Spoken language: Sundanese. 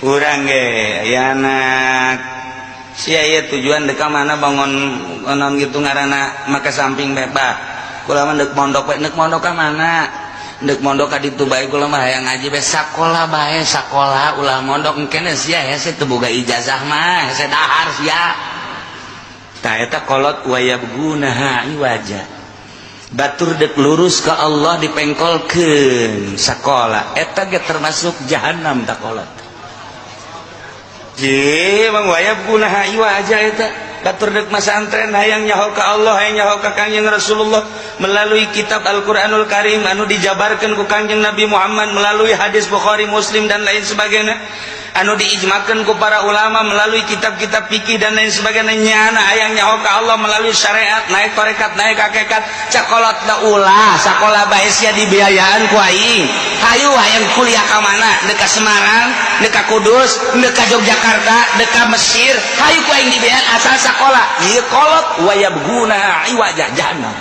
Urang ge aya anak sia ieu tujuan dek ka mana bangun onon gitu ngaranna make samping bae, Pak. Kula mah deuk mondok bae, deuk mondok ka mana? Deuk mondok ka ditu bae, kula mah hayang ngaji bae. Sakola bae, sakola, ulah mondok. Engkene sia hese teu boga ijazah mah, hese dahar sia. Tah, eta kolot wayabghunaha iwaja. Batur dek lurus ke Allah dipengkolkeun sakola, eta ge termasuk jahanam. Tak kolot. Je, Bang, wayabghunaha iwaja eta. Batur dek masantren, hayang nyaho ka Allah, hayang nyaho ka Kangjeng Rasulullah melalui kitab Al-Qur'anul Karim anu dijabarkeun ku Kangjeng Nabi Muhammad melalui hadis Bukhari, Muslim, dan lain sebagainya, anu diijmakan ku para ulama melalui kitab-kitab fikih dan lain sebagainya. Nyana hayang nyaho ka Allah melalui syariat, naik tarekat, naik hakikat. Cek kolot da ulah, sakola bae sia, dibiayaan ku aing. Hayu, hayang kuliah ka mana? Dek ka Semarang, dek ka Kudus, dek ka Yogyakarta, dek ka Mesir, hayu ku aing dibiayaan, asal sakola. Ieu kolot wayabghunaha iwaja, jahannam.